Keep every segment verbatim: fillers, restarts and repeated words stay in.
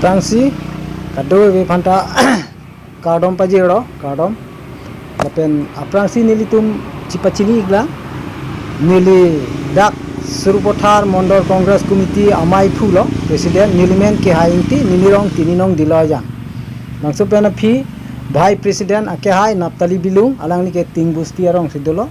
Aphrangsi kadokave aphanta kardom pajirlo, kardom. Lapen aphrangsi nelitum chipachini iklang. Neli dak Sarupathar Mondol Congress Committee amei aphu lo, President, neli men Kehai Ingti, neli rong Tini Nongdilo Ajang. Bangso pen aphi Vice President akehai Naphtali Bilung, alangli ke Tingbusti arong si dolo.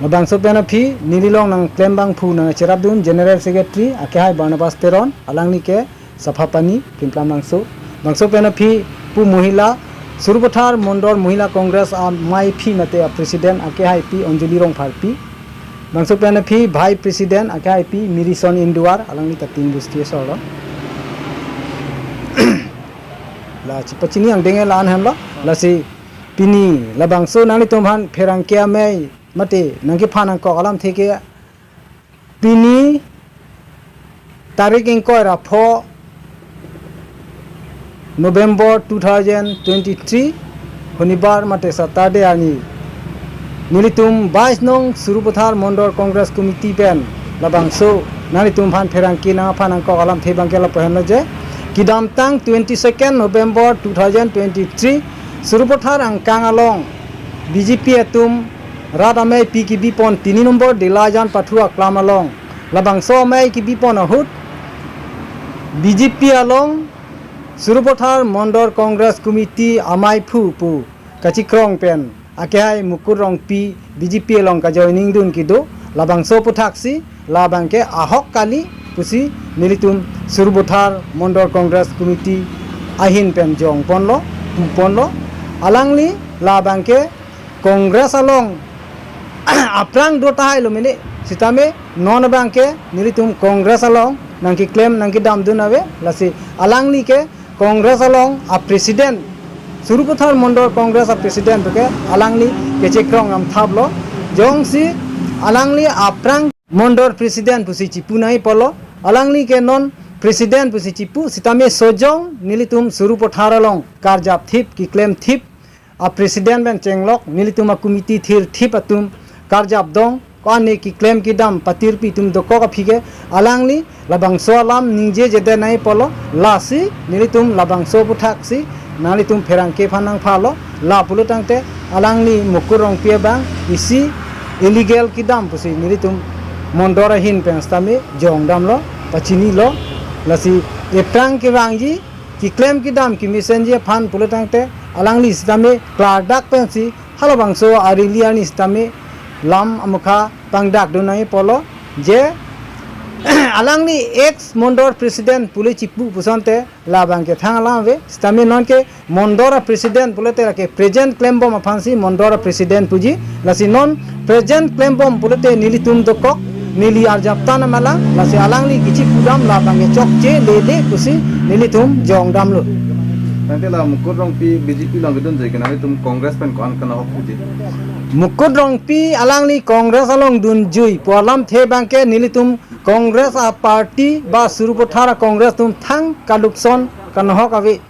Labangso pen aphi neli along nangklem abangphu nangcherapdun General Secretary akehai Barnabas Teron, alangli ke Saphapani, Phimplam Langso. Bangso pen aphi pu Mohila, Sarupathar Mondol Mohila Congress amei aphi mate a President akehai pi Anjali Rongpharpi. Bangso pen aphi Vice President akehai pi Mirison Induar, alangli ta Tingbusti asor lo. La chipachini angdeng la-an henlo. Lasi pini labangso nanglitum aphan pherangke amei mate nangkephan nangkok alamthe ke pini tarik ingkoi ra pho November two thousand twenty-three, Shonibar mate Saturday arni nelitum bais nong Sarupathar Mondol Congress Committee pen labangso nanglitum aphan pherangke nangphan nangkok alamthe abangke lapu henlo je, kedamtang twenty-second November two thousand twenty-three, Sarupathar angkang along B J P atum rat amei pi kebipon Tini Nombor Dila Ajan Pathu Aklam along labangso amei kebipon ahut B J P along Sarupathar Mondol Congress Committee amei aphu pu kachikrong pen akehai Mukut Rongpi B J P along kajoining dun kedo, labangso aphuthaksi labangke ahok kali pusi nelitum Sarupathar Mondol Congress Committee ahin pen jongponlo, puponlo. Alangli labangke Congress along aphrang do tahai lo mene, sitame non abangke nelitum Congress along nangkeklem nangkedamdun ave. Lasi alangli ke Congress along a President, Sarupathar Mondol Congress a President ke alangli kechekrong nangthaplo. Jongsi alangli aphrang Mondol President pusi chipu nangji apotlo, alangli ke non President pusi chipu, sitame sojong nelitum Sarupathar along karjap thip, keklem thip, a President pen chenglok, nelitum a committee thir thip atum karjap dong, ko-an ne keklem kedam patirpi atum dokok aphi ke alangli labangso alam ningjejedet nangji apotlo. Lasi nelitum labangso aphuthaksi nanglitum pherangke aphan nangphalo. La pulo tangte alangli Mukut Rongpi abang isi illegal kedam pusi nelitum Mondol ahin pen sitame jongdamlo, pachinilo. Lasi ephrang kevangji, keklem kedam kemesenji aphan pulo tangte alangli sitame klardak pensi halabangso a rally arni sitame lam amukha pangdakdun nangji apotlo je alangli ex Mondol President pule chipu pusonte labangke thang alam ave, sitame nonke Mondol a President pulote lake present klembom aphansi Mondol a President puji. Lasi non present klembom pulote nelitum dokok, neli arjap tang alam, lasi alangli kichi pudam labangke chokche lele pusi nelitum jongdamlo. Tangte la Mukut Rongpi B J P along kedunjui ke nanglitum Congress pen ko-an kanahok puji? Mukut Rongpi alangli Congress along dunjui pu alamthe abangke nelitum Congress a party ba Sarupathar a Congress atum thang kalukson kanahok ave.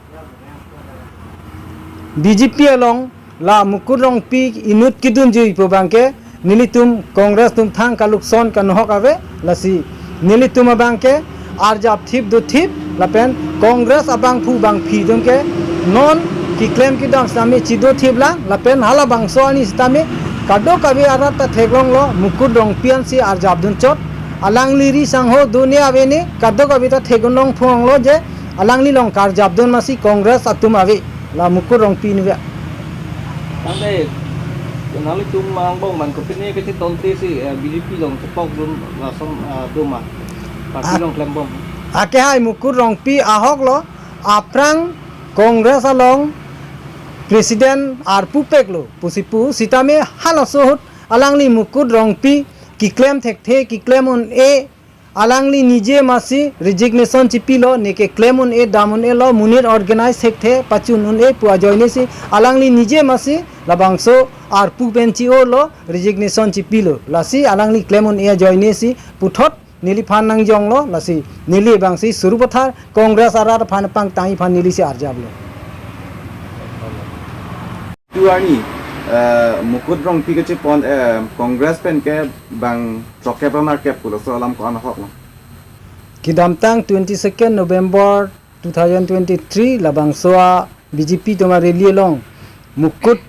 B J P along la Mukut Rongpi inut kedunjui pu abangke nelitum Congress atum thang kalukson kanahok ave. Lasi nelitum abangke arjap thip do thip lapen Congress abangphu bangphi atumke non keklem kedam sitame chido thip lang lapen halabangso arni sitame kadokave arat ta theklonglo, Mukut Rongpi ansi arjapdun chot. Alangli ri sangho do ne ave ne, kadokave ta thekdun longphonglo je alangli along karjapdun masi Congress atum ave, la Mukut Rongpi ne ave. Tangte nanglitum angbong man kopine kachetongte si, eh, B J P along chepokdun lason, eh, do ma? Party Ak- along klembom. Akehai Mukut Rongpi ahoklo, aphrang Congress along President arpu peklo pusi pu, sitame halaso ahut alangli Mukut Rongpi keklem thekthe, keklem un-e, alangli nije masi resignation chipilo, ne keklem un-e, dam un-elo, monit organize thekthe, pachun un-e pu ajoinesi alangli nije masi labangso arpu pen chi-olo, resignation chipilo. Lasi alangli klem un-e ajoinesi puthot neliphan nangjonglo, lasi neli abangsi Sarupathar Congress arat aphan pangtangji aphan nelisi arjaplo. Tu arni, eh, Mukut Rongpi kachepon, eh, Congress pen ke bang throkep ra nerkep pulo, laso alam ko-an ahoklo? Kedamtang twenty-second November two thousand twenty-three labangso a B J P atum a rally along Mukut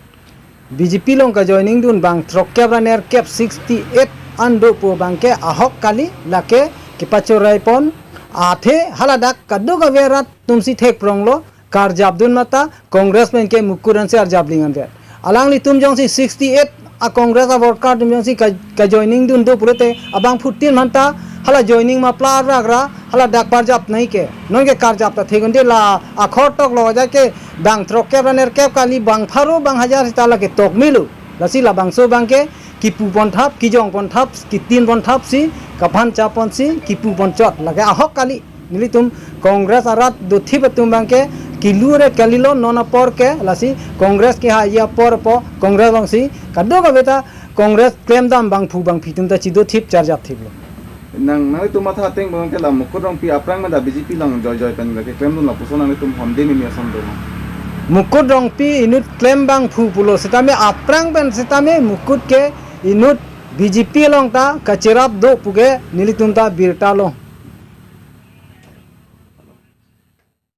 B J P along kajoining dun bang throkkep ra nerkep sixty-eight an do pu abangke ahok kali, lake kepachorai pon athe haladak kadokave arat atumsi thekprong lo, karjap dun mata Congress pen ke Mukut ansi arjap ling anvet. Alanglitum jongsi sixty-eight a Congress a worker atum jongsi ka, kajoining dun do pulote abangphutin manta hala joining mapla rak ra haladak parjap nai ke. Non ke karjap ta thekun de la akhor tok lo ja ke bang throkkep ra nerkep kali bang pharo bang hajar sita lake tok milo. Lasi labangso abangke kipu pon thap, kijong pon thap, kitin pon thap si, kaphan chap ponsi, kipu pon chot. Lake ahok kali. Nelitum Congress arat dothip atum abangke kilu re kalilo non apor ke, lasi Congress ke ha ya apor po Congress alongsi kadokave ta Congress klemdam bangphu bangphi atum ta chidothip charjap thip lo. Nang, nangtum matha ateng abangke la Mukut Rongpi aphrang meda B J P along joi joi pen lake klem dun lapuson nangtum honde mimi ason do ma? Mukut Rongpi inut klem bangphu pulo sitame aphrang pen sitame Mukut ke inut B J P along ta kacherap do puke nelitum ta birta lo.